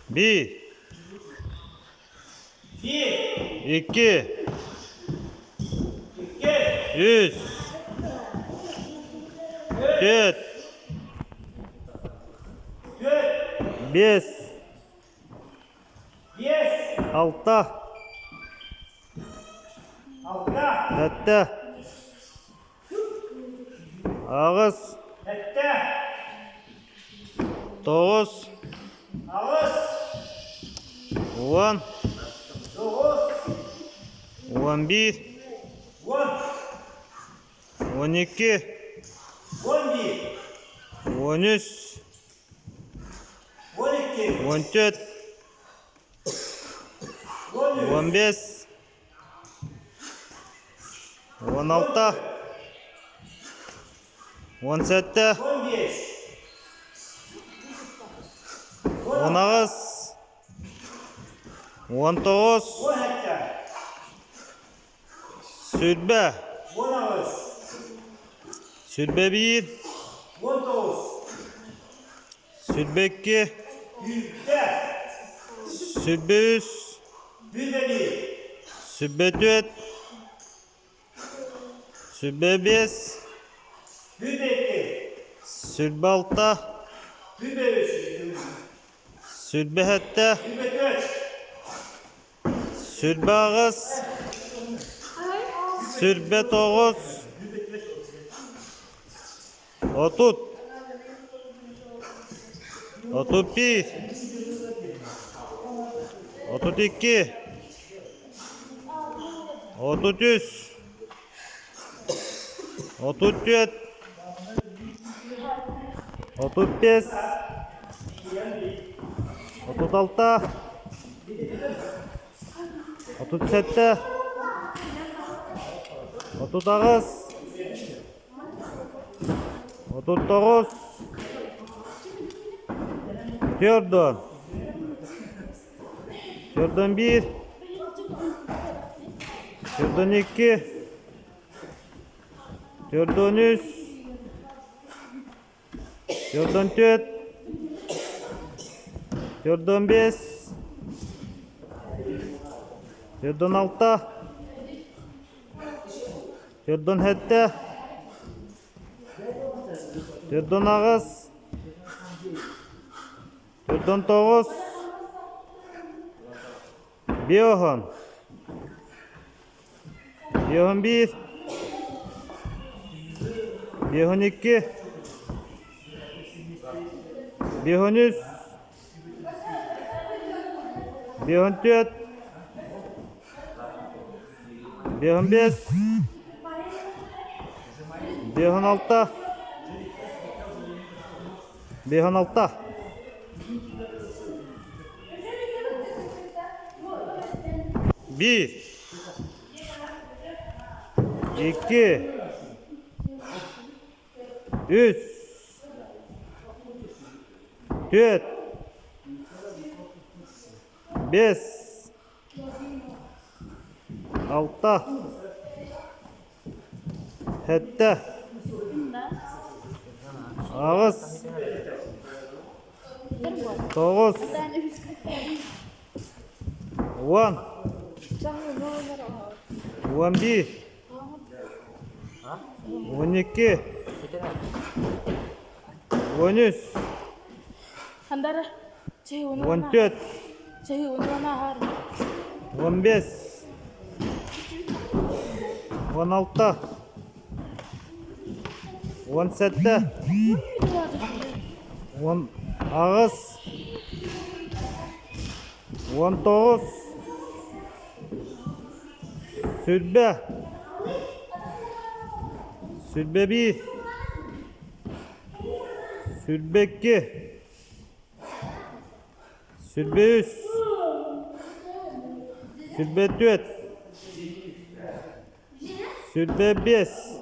Биир. Икки. Үс. Түөрт. Биэс. Алта. Сэттэ. Аҕыс. Тоҕус. Уон. 11. 12. 13. 14. 15. 16. 17. 18. 19. 20. 21. 22. 23. 24. 25. 26. 27. 28. 29. 30. 31. 32. 33. 34. 35. 36. 37. 38. 39. 40. 41. 42. 43. 44. 45. 46. 47. 48. 49. 50. 51. 52. 53. 54. 55. 56. 56. Биир. Икки. Үс. Түөрт. Биэс. Алта. Сэттэ. Аҕыс. Тоҕус. 10. 11. 12. 13. 14. 15. 16. 17. 18. 19. 20. 21. 22. 23. 24. 25.